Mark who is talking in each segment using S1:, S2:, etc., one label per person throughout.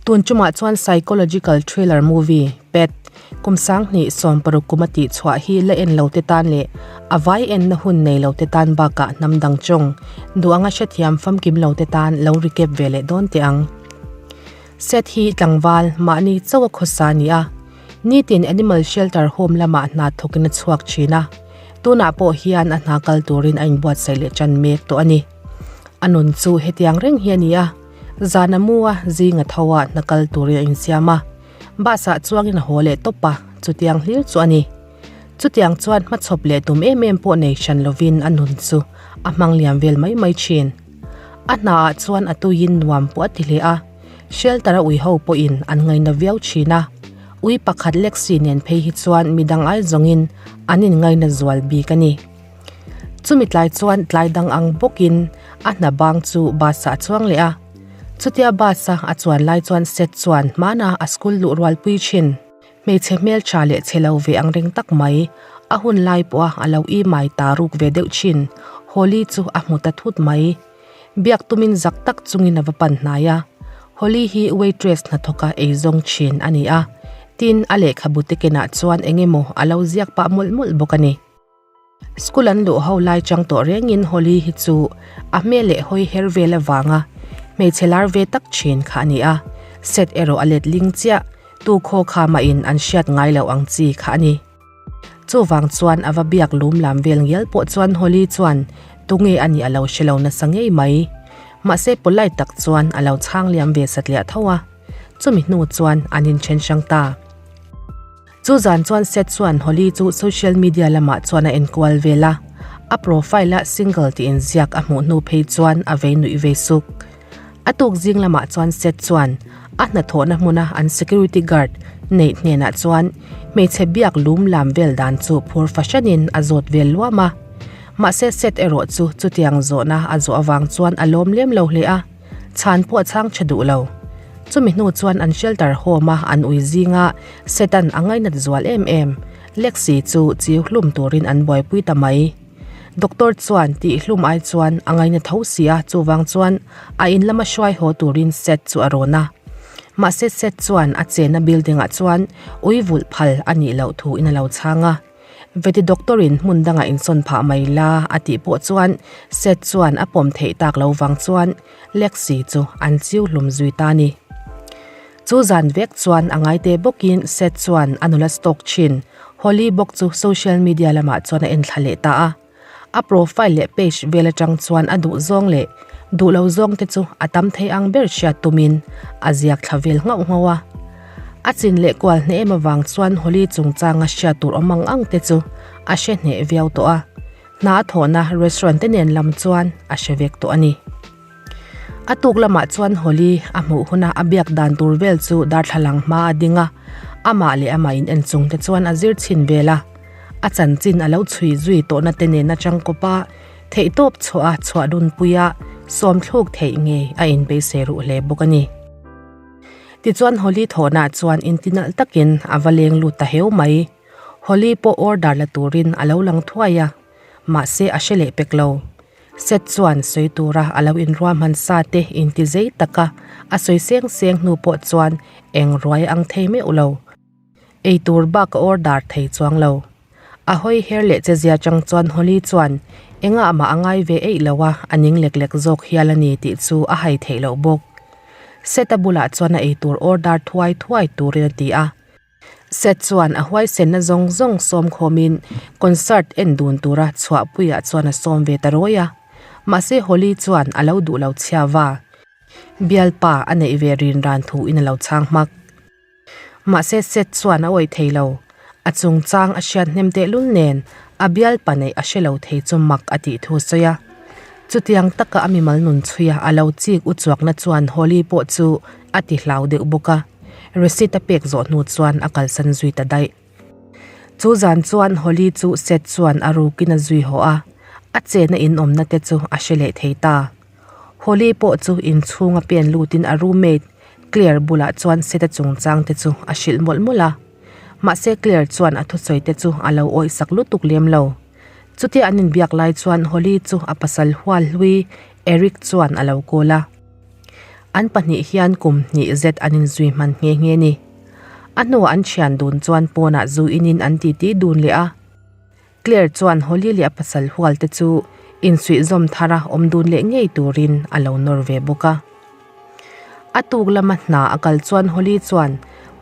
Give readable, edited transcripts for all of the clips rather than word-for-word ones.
S1: Tun tumah chuan psychological thriller movie Pet, kum 2016 kuma tihchhuah hi la en lo te tan leh a vai enna hun nei lo te tan bakah hnam dang chawng duh anga hrethiam famkim lo te tan lo recap ve leh dawn teh ang. Set hi tlangval mahni chauh a khawsa a ni a, nitin animal shelter home lamah hna thawkin a chhuak thin a, tunah pawh hian a hna kal turin a inbuatsaih leh tan mek tawh a ni. A nun chu hetiang reng hi a ni a, zan a mu a, zing a tho a, hna kal turin a insiam a, bus ah chuangin a haw leh tawp a, chutiang hlir chu a ni. Chutiang chuan hmachhawp leh tum em em pawh nei hran lovin a nun chu a hmang liam vel mai mai thin. A hna ah chuan a tuiin nuam pawh a ti hle a, shelter a ui ho pawhin an ngaina viau thin a, ui pakhat Lexi nen phei hi chuan midang ai zawngin an inngaina zual bik a ni. Chumi tlai chuan tlai dang ang bawkin a hna bang chu bus ah a chuang leh a, chutia bus a a chuan lai chuan Seth chuan hmana a school luh rualpui thin. Hmeichhe hmeltha leh chhe lo ve ang reng tak mai, a hun lai pawha a lo i mai ta ruk ve deuh thin, Holly chu a hmu ta thut mai. Biak tumin zak tak chungin a va pan hnai a, Holly hi waitress hnathawka ei zawng thin a ni a, tin a lehkhabu te kenah chuan eng emaw a lo ziak pah mawlh mawlh bawk a ni. School an luh ho lai chang tawh rengin Holly hi chu a hmel leh hawi her vel avanga hmeichhe lar ve tak thin kha a ni a, set erawh a let ling chiah, tu khaw kha mahin an hriat ngai loh ang chi kha a ni. Chuvang chuan a va biak lum lam vel ngial pawh chuan Holly chuan tunge a nih a lo hre lo nasa ngei mai. Mahse polite tak chuan a lo chhang liam ve satliah tho a, chumi hnu chuan an inthen hrang ta. Chu zan chuan Seth chuan Holly chu social media lamah chuan a enkual vel a, a profile a single tih inziak a hmuh hnu phei chuan a vei nuih vei suk. A tuk zing lamah chuan Seth chuan a hnathawhna hmuna an security guard neih hnenah chuan hmeichhe biak lum lam vel dan chu phur fahranin a zawt vel luam a. Mahse Seth erawh chu chutiang zawhna a zawh avang chuan a lawm lem lo hle a. Chhan pawh a chhang tha duh lo. Chumi hnu chuan an shelter home a an ui zinga Satan a ngainat zual em em. Lexi chu chiu hlum turin an buaipui ta mai. Doctor chuan tih hlum ai chuan a ngaina tho si a, chuvang chuan a in lama hruai haw turin Seth chu a rawn a. Mahse Seth chuan a chenna building ah chuan ui vulh phal a nih loh thu in a lo chhang a. Veti doctor in hmun dangah insawn phah mai la a tih pawh chuan Seth chuan a pawm theih tak lo vang chuan Lexi chu an chiu hlum zui ta ni. Chu zan vek chuan a ngaite bawkin Seth chuan a nula stalk thin Holly bawk chu social media lamah chuan a enthla leh ta a. A profile leh page vel atang chuan a duh zawng leh duh lo zawng te chu a tam thei ang ber hriat tumin a ziak thla vel nghauh nghauh a. A chin leh kual hneh em avang chuan Holi chungchanga hriat tur awm ang ang te chu a hre hneh viau tawh a, hna a thawhna restaurant te nen lam chuan a hre vek tawh a ni. A tuk lamah chuan Holi a hmuh huna a biak dan tur vel chu darthlalang hma a ding a, amah leh amah in en chung te chuan a zir chhin vel a. A chanchin a lo chhui zui tawhna te nen atang kawp a, theihtawp chhuah a chhuah dunpui a, sawmthluk theih ngei a inbeisei ruh hle bawk a ni. Tichuan Holi thawhna chuan intinalh takin a va leng lut ta heu mai. Holi pawh order la turin a lo lang thuai a, mahse a hre leh pek lo. Seth chuan sawi tura a lo inruahman sa te inti zei taka a sawi seng seng hnu pawh chuan eng ruai ang thei meuh lo. Ei tur bak a order thei chuang lo. A hawi her leh che zia chang chuan Holly chuan engah mah a ngai ve eih lo a, a ning lek lek zawk hial a ni tih chu a hai theih loh bawk. Seth-a bulah chuan a ei tur order thuai thuai turin a ti a. Seth chuan a huaisenna zawng zawng sawm khawmin concert en dun tura chhuahpuiah chuan a sawm ve ta rawi a. Mahse Holly chuan a lo duh lo chhia va. Bialpa a neih ve rin ran thuin a lo chhang hmak. Mahse Seth chuan a awih thei lo. A chungchang a hriat hnem tehlul nen a bialpa neih a hre lo thei chu mak a tih thu a sawi a. Chutiang taka a mimal nun chhuia a lo chik u chuakna chuan Holly pawh chu a ti hlau deuh bawk a, receipt a pek zawh hnu chuan a kalsan zui ta daih. Chu zan chuan Holly chu Seth chuan a rukin a zui haw a, a chena inawmna te chu a hre leh thei ta. Holly pawh chu inchhung a pen lutin a roommate Claire bulah chuan Seth-a chungchang te chu a hrilh mawlh mawlh a. Mahse Claire chuan a thusawi te chu a lo awihsak lutuk lem lo. Chutia an inbiak lai chuan Holly chu a pasal hual hlui Eric chuan a lo kawl a. An pahnih hian kum hnih zet an inzui hman nghe nghe ni. A hnuah an thian dun chuan pawnah zu inin an titi dun leh a. Claire chuan Holly leh a pasal hual te chu insuihzawm thara awm dun leh ngei turin a lo nawr ve bawk a. A tuk lama hna a kal chuan Holly chuan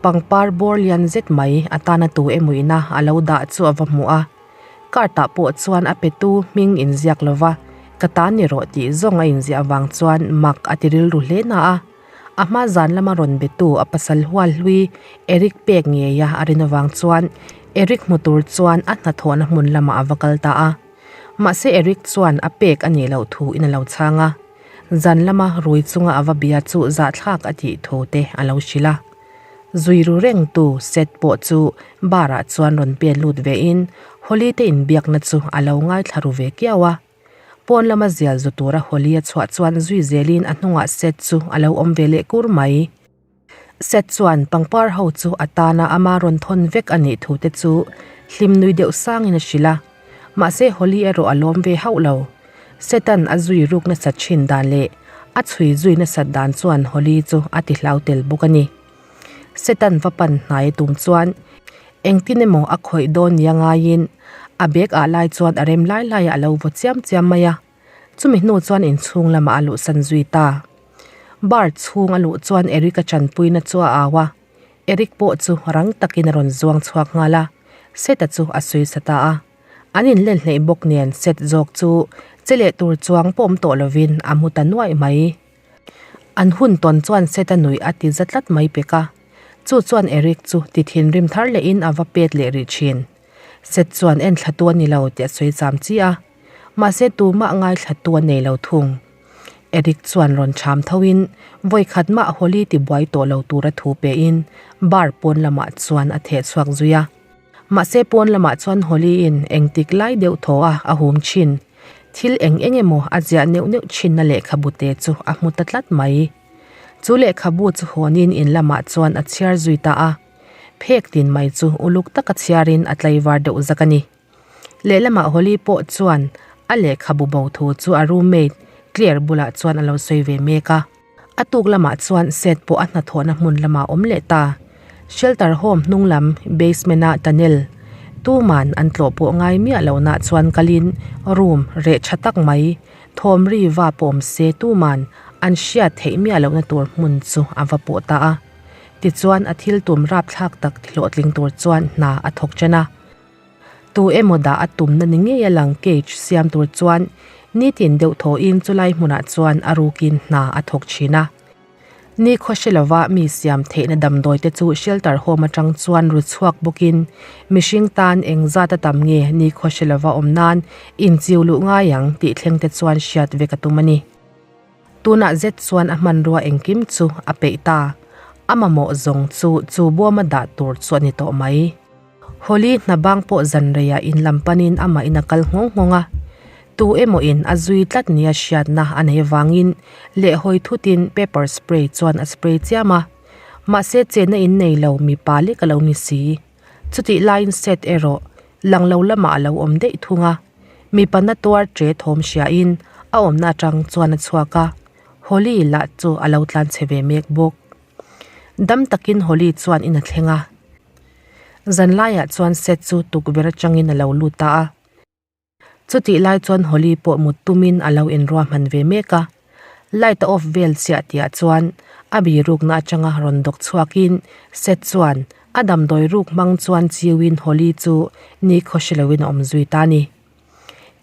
S1: pangpar bawr lian zet mai atana tu emaw ina a lo dah chu a va hmu a. Card ah pawh chuan a petu hming inziak lova ka ta ni rawh tih zawng a inziah avang chuan mak a ti rilru hle na a. A hma zan lama rawn betu a pasal hual hlui Eric pek ngeia a rin avang chuan Eric hmu tur chuan a hnathawhna hmun lamah a va kal ta a. Mahse Eric chuan a pek a nih loh thu in a lo chhang a. Zan lama rui chunga a va bia chu zahthlak a tih thu te a lo hrilh a. Zui ru reng tu Seth pawh chu bar ah chuan rawn pen lut ve in Holly te inbiakna chu a lo ngaithla ru ve kiau a. Pawn lama zial zu tura Holly a chhuah chuan zui zelin a hnungah Seth chu a lo awm ve leh kur mai. Seth chuan pangpar ho chu a tana ama rawn thawn vek a nih thu te chu hlim nui deuh sangin a hrilh a. Mahse Holly erawh a lawm ve hauh lo. Seth-a'n a zui ruk nasat thin dan leh a chhui zui nasat dan chuan Holly chu a ti hlau tel bawk a ni. Seth-a'n va pan hnai a tum chuan engtin emaw a khawih dawn nia ngaiin a bag ah lai chuan a rem lai laiah a lo vaw chiam chiam mai a. Chumi hnu chuan inchhung lamah a luhsan zui ta. Bar chhung a luh chuan Eric-a chanpuina chu a au a, Eric pawh chu rang takin a rawn zuang chhuak nghal a, Seth-a chu a sawi sa ta a. An inlen hleih bawk nen Seth zawk chu che leh tur chuang pawh awm tawh lovin a mu ta nuaih mai. An hun tawn chuan Seth-a nuih a ti za tlat mai pek a, chu chuan Eric chu ti thinrim thar lehin a va pet leh rih thin. Seth chuan en thla tu a ni lo tih a sawi cham chi a. Mahse tumah ngaithla tu a nei lo thung. Eric chuan rawn cham tho in vawi khat mah Holly ti buai tawh lo tura thu pe in bar pawn lamah chuan a theh chhuak zui a. Mahse pawn lamah chuan Holly in engtik lai deuh thaw a a hum thin. Thil eng eng emaw a ziah neuh neuh thin na lehkhabu te chu a hmu ta tlat mai. Chu lehkhabu chu hawn in in lamah chuan a chhiar zui ta a. Phek tin mai chu uluk taka chhiar in a tlaivar deuh zak a ni. Lehlamah Holly pawh chuan a lehkhabu bo thu chu a roommate Claire bulah chuan a lo sawi ve mek a. A tuk lamah chuan Seth pawh a hnathawhna hmun lamah a awm leh ta. Shelter home hnung lam basement a tunnel tuman an tlawh pawh ngai miah lohna chuan kalin room reh tha tak mai thawm ri va pawh awm se tuman an hriat theih miah lohna tur hmun chu a va pawh ta a. Tichuan a thil tum rapthlak tak hlawhtling tur chuan hna a thawk chen a. Tu emaw dah a tumna ni ngei a lang cage siam tur chuan nitin deuh thawhin chulai hmunah chuan a rukin hna a thawk thin a. Ni khawhre lova mi siam theihna damdawi te chu shelter home atang chuan ru chhuak bawkin mihring tan engzat a tam nge ni khawhre lova awm nan inchiu luh ngai ang tih thleng te chuan hriat vek a tum a ni. Tunah zet chuan a hmanrua engkim chu a peih ta. A mamawh zawng chu chu buama dah tur chu a ni tawh mai. Holly hna bang pawh zan reiah in lam panin amah in a kal nghawng nghawng a. Tu emaw in a zui tlat nia hriatna a nei avangin lehhawi thutin pepper spray chuan a spray chiam a. Mahse chenna in nei lo mipa lek a lo ni si. Chutih laiin Seth erawh lang lo lamah a lo awm daih thung a. Mipa na tuar che thawm hriain a awmna atang chuan a chhuak a. Holly lah chu a lo tlan chhe ve mek bawk. Dam takin Holly chuan in a thleng a. Zanlaiah chuan Seth chu tukverh atangin a lo lut ta a. Chutih lai chuan Holly pawh mut tumin a lo inruahman ve mek a. Light a off vel chiah tihah chuan a birukna atanga rawn dawk chhuakin Seth chuan a damdawi ruk hmang chuan chiuin Holly chu ni khawhre loin a awm zui ta a ni.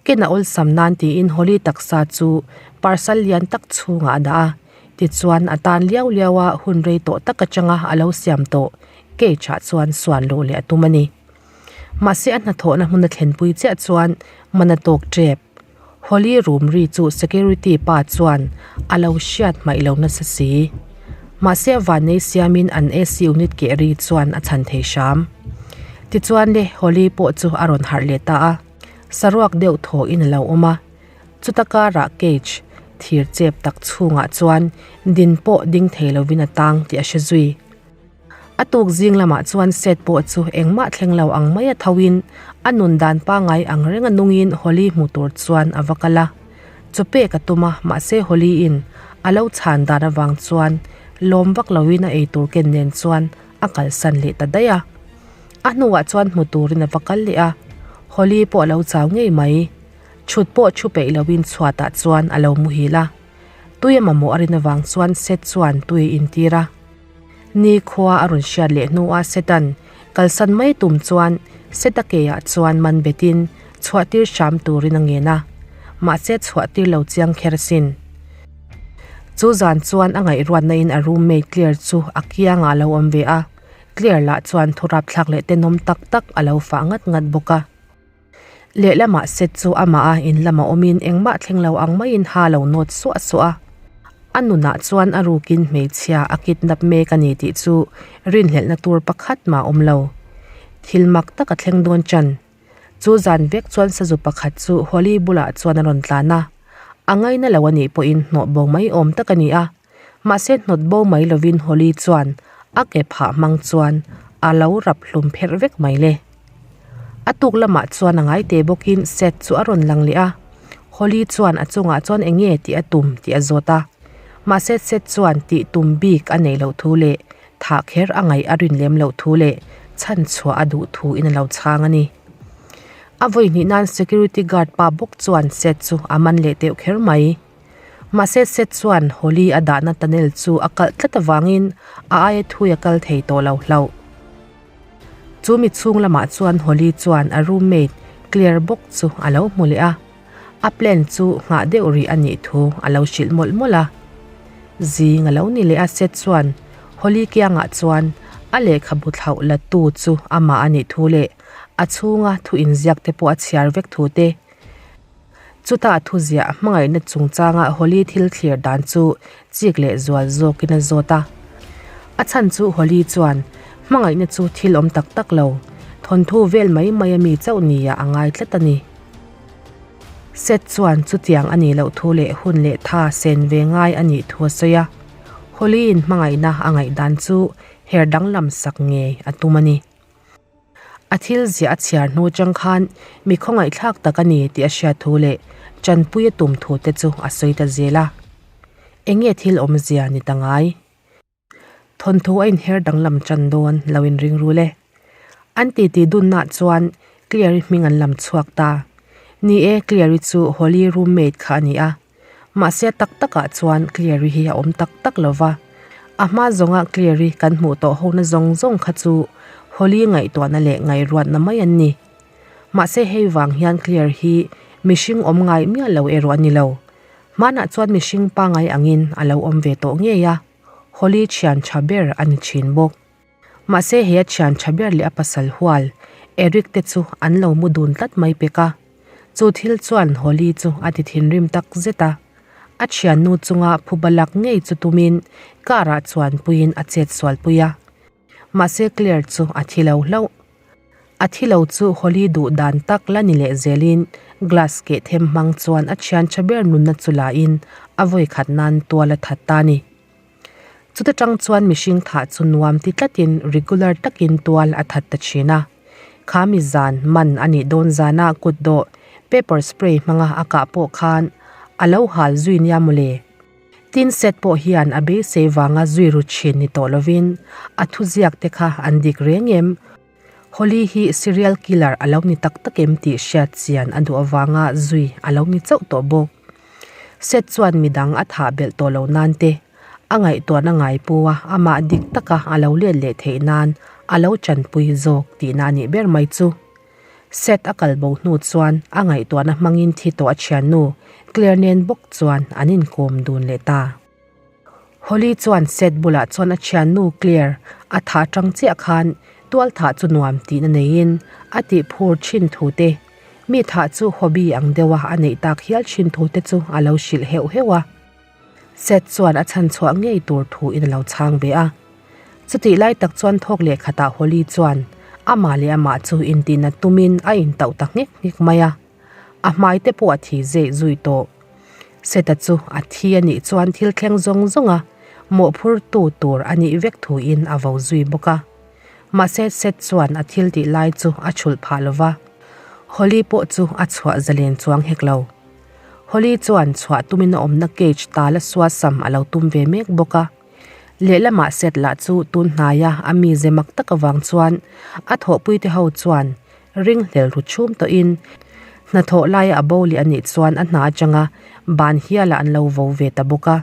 S1: Ken a awlsam nan tiin Holly taksa chu parcel lian tak chhungah a dah a, tichuan a tan liau liau a hun rei tawh tak atanga a lo siam tawh cage ah chuan suan luh leh a tum a ni. Mahse a hnathawhna hmun a thlenpui chiah chuan man a tawk tep. Holly room ri chu security pa chuan a lo hriat hmaih lo nasa si. Mahse a vannei siamin an AC unit keh ri chuan a chhan thei hram. Tichuan le Holly pawh chu a rawn harh leh ta a, saruak deuh thaw in a lo awm a. Chuta karah cage thir chep tak chhungah chuan din pawh ding thei lovin a tang tih a hre zui. A tuk zing lamah chuan Seth pawh chu engmah thleng lo ang mai a tho in a nun dan pangngai ang reng a nungin Holly hmu tur chuan a va kal a. Chaw pek a tum a, mahse Holly in A lo chhan dan avang chuan lawm vak loin a eitur ken nen chuan a kalsan leh ta daih a. A hnuah chuan hmu turin a va kal leh a, Holly pawh a lo chau ngei mai. Chhut pawh thu peih loin chhuatah chuan a lo muhil a. Tui a mamawh a rin avang chuan Seth chuan tui a intir a. Ni khua a rawn hriat leh hnuah Seta'n kalsan mai tum chuan Seta keah chuan man betin chhuahtir hram turin a ngen a, mahse chhuahtir lo chiang kher asin. Chu zan chuan a ngaihruatna in a roommate Claire chu a kiangah a lo awm ve a, Claire lah chuan thurapthlak leh tenawm tak tak a lo fah ngat ngat bawk a. Lehlamah Seth chu amah a in lamah awmin engmah thleng lo ang maiin ha lo nawt suah suah a. A nunah chuan a rukin hmeichhia a kidnap mek a ni tih chu rinhlelhna tur pakhat mah a awm lo. Thil mak tak a thleng dawn chan. Chu zan vek chuan sazu pakhat chu Holly bulah chuan a rawn tlan a. A ngaina lo a nih pawhin hnawh bo mai awm tak a ni a. Mahse hnawt bo mai lovin Holly chuan a ke phah hmang chuan a lo rap hlum pherh vek mai le. A tuk lamah chuan a ngai te bawkin Seth chu a rawn lang leh a, Holly chuan a chungah chuan eng nge tih a tum tih a zawt a. Mahse Seth chuan tih tum bik a neih loh thu leh thah kher a ngaih a rin lem loh thu leh chhan chhuah a duh thu in a lo chhang a ni. A vawi hnih nan security guard pa bawk chuan Seth chu a man leh deuh kher mai. Mahse Seth chuan Holly a dahna tunnel chu a kalh tlat avangin a aia thui a kal thei tawh lo hlauh. Chu mi chhung lamah chuan Holly chuan a roommate Claire bawk chu a lo hmu leh a, a plan chu nghah deuh rih a nih thu a lo hrilh mawlh mawlh a. Zing a lo ni leh a Seth chuan Holly kiangah chuan a lehkhabu thlauh la tu chu amah a nih thu leh a chhunga thu inziak te pawh a chhiar vek thu te Chutah thuziah hmangaihna chungchanga Holly thil thlir dan chu chik leh zual zawkin a zawt a. A chhan chu Holly chuan hmangaihna chu thil awm tak tak lo, thawnthu vel mai mai a mi chauh nia a ngai tlat a ni. Seth chuan chutiang a nih loh thu leh hun leh tha sen ve ngai a nih thu a sawi a. Holly-in hmangaihna a ngaihdan chu her danglam sak ngei a tum a ni. A thil ziah a chhiar hnu chang khan mi khawngaihthlak tak a ni tih a hriat thu leh tanpui a tum thu te chu a sawi ta zel a. Eng nge thil awmzia ni ta ngai? Thawnthu a inher danglam tan dawn lo inring rul e. An titi dunnaah chuan Cleary hming an lam chhuak ta. Ni e, Cleary chu Holly roommate kha a ni a. Mahse tak takah chuan Cleary hi a awm tak tak lo va, a hma zawnga Cleary kan hmuh tawh hona zawng zawng kha chu Holly ngaihtuahna leh ngaihruatna mai an ni. Mahse hei vang hian Clear hi mihring awm ngai miah lo erawh a ni lo. Hmanah chuan mihring pangai angin a lo awm ve tawh ngei a, Holly thian tha ber a ni thin bawk. Mahse he a thian tha ber leh a pasal hual Eric te chu an lo mu dun tlat mai pek a. Chu thil chuan Holly chu a ti thinrim tak zet a. A thiannu chunga phuba lak ngei chu tumin car ah chuan puiin a chet sual pui a. Mahse Claire chu a thi lo hlauh. A thi lo chu Holly duh dan tak la ni leh zelin glass keh them hmang chuan a thian tha ber nunna chu la in a vawi khat nan tual a that ta a ni. Chuta tang chuan mihring thah chu nuam ti tlatin regular takin tual a that ta thin a. Kha mi zan man a nih dawn zana kut dawh paper spray hmanga a kah pawh khan a lo hal zui nia mawle. Tin set pawh hian a beisei vanga zui ru thin ni tawh lovin a thuziak te kha an dik reng em? Holly hi serial killer a lo ni tak tak em tih hriat chian a duh avanga zui a lo ni chauh tawh bawk. Seth chuan midang a thah belh tawh lo nan te, a ngaihtuahna ngai pu a, amah dik taka a lo let leh theih nan a lo chanpui zawk tihna a nih ber mai chu. Seth a kal bo hnu chuan a ngaihtuahna hmangin thi tawh a thiannu Claire nen bawk chuan an inkawm dun leh ta. Holly chuan Seth bulah chuan a thiannu Claire a thah tang chiah khan tual thah chu nuam tihna neiin a tih phur thin thu te, mi thah chu hobby ang deuha a neih tak hial thin thu te chu a lo hrilh heuh heuh a. Seth chuan a chhan chhuah ngei tur thu in a lo chhang ve a. Chutih lai tak chuan thawk leh khatah Holly chuan amah leh amah chu intihna tumin a intauh ta nghek nghek mai a. A hmai te pawh a thi zeih zui tawh. Seta chu a thi a nih chuan thil thleng zawng zawng a mawhphurtu tur a nih vek thuin a vo zui bawk a. Mahse Set chuan a thil tih lai chu a chhulh phah lo va, Holly pawh chu a chhuah zalen chuang hek lo. Holly chuan chhuah tumin a awmna cage tala suasam a lo tum ve mek bawk a. Lehlamah Seth lah chu tun hnaia a mize mak tak avang chuan a thawhpuite ho chuan ringhlel ru chhum tawhin hnathawh laia a bo leh a nih chuan a hna atanga ban hialah an lo vo ve ta bawk a.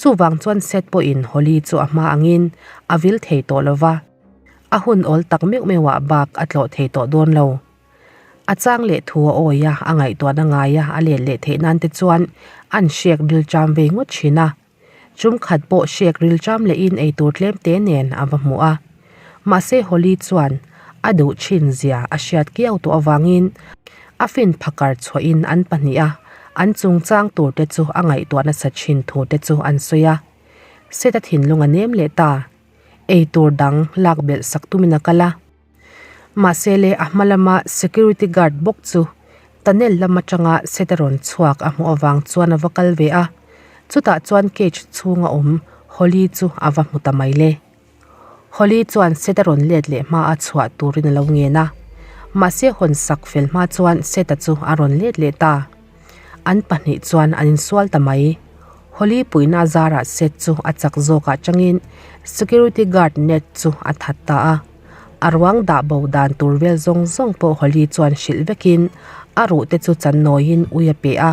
S1: Chuvang chuan Seth pawhin Holly chu a hma angin a vil thei tawh lo va, a hun awl tak meuh meuhah bak a tlawh thei tawh dawn lo. A chang leh thu a awi a, a ngaihtuahna ngaia a let leh theih nan te chuan an hrek rilṭam vei ngawt thin a. Chum khat pawh hrek rilṭam lehin eitur tlem te nen a va hmu a. Mahse Holly chuan a duh thin zia a hriat kiau tawh avangin a fin phakar chhuahin an pahnih a, an chungchang tur te chu a ngaihtuah nasa thin thu te chu an sawi a. Seth-a thinlung a nem leh ta. Eitur dang lak belh sak tumin a kal a. Mahse le a hma lama security guard bawk chu tunnel lam atanga set a rawn chhuak a hmuh avang chuan a va kal ve a, chutah chuan cage chhunga awm Holly chu a va hmu ta mai le. Holly chuan set a rawn let leh hma a chhuah turin a lo ngen a, mahse hawn sak fel hma chuan set-a chu a rawn let leh ta. An pahnih chuan an insual ta mai. Holly puihna zarah set chu a chak zawkah changin security guard net chu a that ta a. A ruang dah bo dan tur vel zawng zawng pawh Holly chuan hrilh vekin a ruh te chu chan nawiin ui a pe a.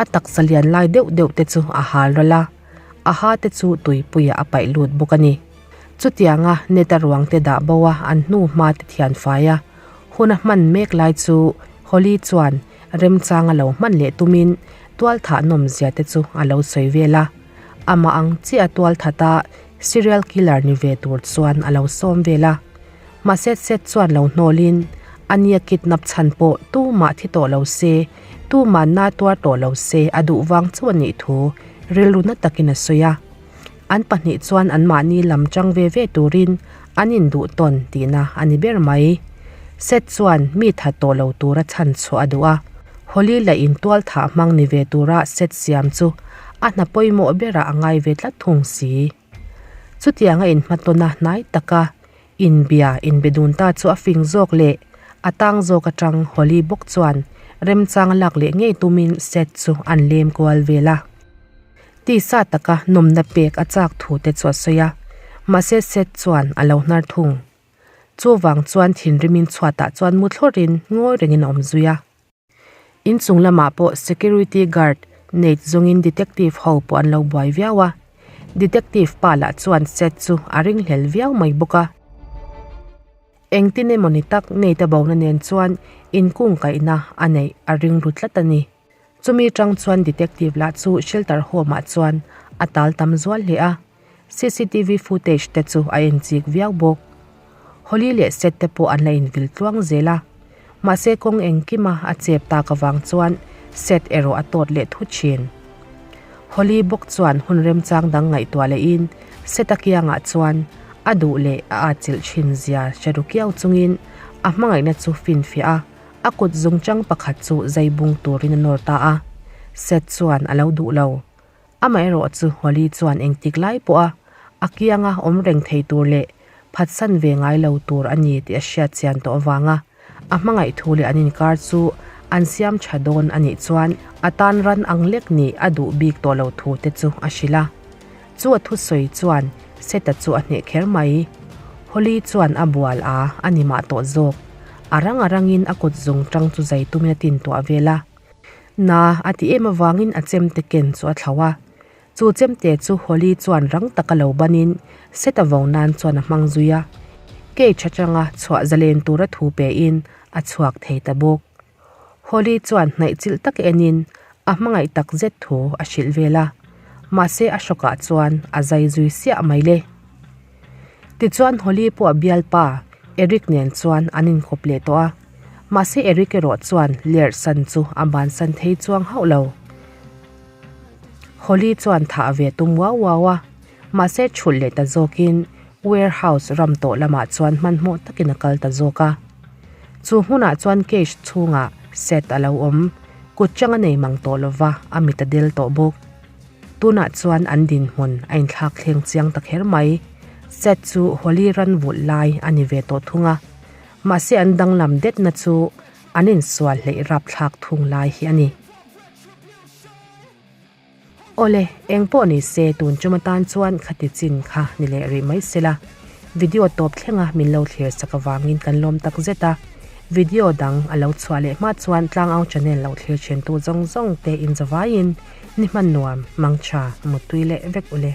S1: A taksa lian lai deuh deuh te chu a hal ral a, a ha te chu tuipuiah a paih lut bawk a ni. Chutianga net a ruang te dah bo a an hnu hma te thian fai a, hun a hman mek lai chu Holly chuan remchang a lo hman leh tumin tualthah nawmzia te chu a lo sawi vel a. Amah ang chiah a tualthata serial killer ni ve tur chuan a lo sawm vel a. Mahse Seth chuan lo hnawlin a nia kidnap chhan pawh tumah thi tawh lo se, tumah na tuar tawh lo se a duh vang chu a nih thu rilru na takin a sawi a. An pahnih chuan anmahni lam chang ve ve turin an induh tawn tihna a ni ber mai. Seth chuan mi that tawh lo tura chhan chhuah a duh a, Holly la intual thah hmang ni ve tura Seth siam chu a hna pawimawh berah a ngai ve tlat thung si. Chutianga inhmatawna hnai taka inbia inbe dun ta chu a fing zawk leh a tang zawk atang Holly bawk chuan remchang lak leh ngei tumin Seth chu an lem kual vel a. Tisa taka nawmna pek a chak thu te chu a sawi a, mahse Seth chuan a lo hnar thung. Chuvang chuan thinrimin chhuatah chuan mu thlawrin ngawi rengin a awm zui a. Inchung lamah pawh security guard Nate zawngin detective ho pawh an lo buai viau a, detective pa lah chuan Seth chu a ringhlel viau mai bawk a. Engtin emaw ni tak Nate a bona nen chuan inkungkaihna a neih a ring ru tlat a ni. Chumi tang chuan detective lah chu shelter home ah chuan a tal tam zual hle a, cctv footage te chu a en chik viau bawk. Holly leh Seth te pawh an la invil tluang zel a, mahse kawng engkima a chep tak avang chuan Seth erawh a tawt leh thut thin. Holly bawk chuan hun remchang dang ngaihtuah lehin Seth-a kiangah chuan a duh leh a atchilh thin zia hre ru kiau chungin a hmangaihna chu finfiah a, A kut zungchang pakhat chu zai bung turin a nawr ta a, Seth chuan a lo duh lo. Amaherawh chu Holly chuan engtik lai pawha a kianga awm reng thei tur leh phatsan ve ngai lo tur a ni tih a hriat chian tawh avanga a hmangaih thu leh an inkar chu an siam tha dawn a nih chuan a tan ran ang lek nih a duh bik tawh lo thu te chu a hrilh a. Chu a thusawi chuan Seta chu a hneh kher mai. Holly chuan a bual a, a ni mah tawh zawk. A rang a rangin a kut zung tang chu zai tumin a tin tuah vel a. Na a ti em avangin a chemte ken chu a thlauh a. Chu chemte chu Holly chuan rang taka lo banin Seta vo nan chuan a hmang zui a. Cage atanga chhuah zalen tura thu pein a chhuak thei ta bawk. Holly chuan hnaih chilh tak enin a hmangaih tak zet thu a hrilh vel a, mahse a hrawkah chuan a zai zui siah mai le. Tichuan Holly pawh a bialpa Eric nen chuan an inkawp leh tawh a, mahse Eric erawh chuan lerh san chu a bansan thei chuang hauh lo. Holly chuan thah ve tum uau uau a, mahse chhulh leh ta zawkin warehouse ram tawh lamah chuan hmanhmawh takin a kal ta zawk a. Chu hmunah chuan cage chhungah Seth a lo awm, kut chang a nei mang tawh lova a mit a del tawh bawk. Tunah chuan an dinhmun a inthlak thleng chiang ta kher mai. Seth chu Holly ran vulh lai a ni ve tawh thung a, mahse an danglam detna chu an insual hleih rapthlak thung lai hi a ni. Awle, eng pawh ni se tun tum atan chuan khati chin kha ni leh rih mai sela. Video tawp thlenga min lo thlir sak avangin kan lawm tak zet a. Video dang a lo chhuah leh hma chuan Tlangau channel lo thlir thentu zawng zawng te inzavaiin ni hman nuam, mangtha, muttui leh vek ule.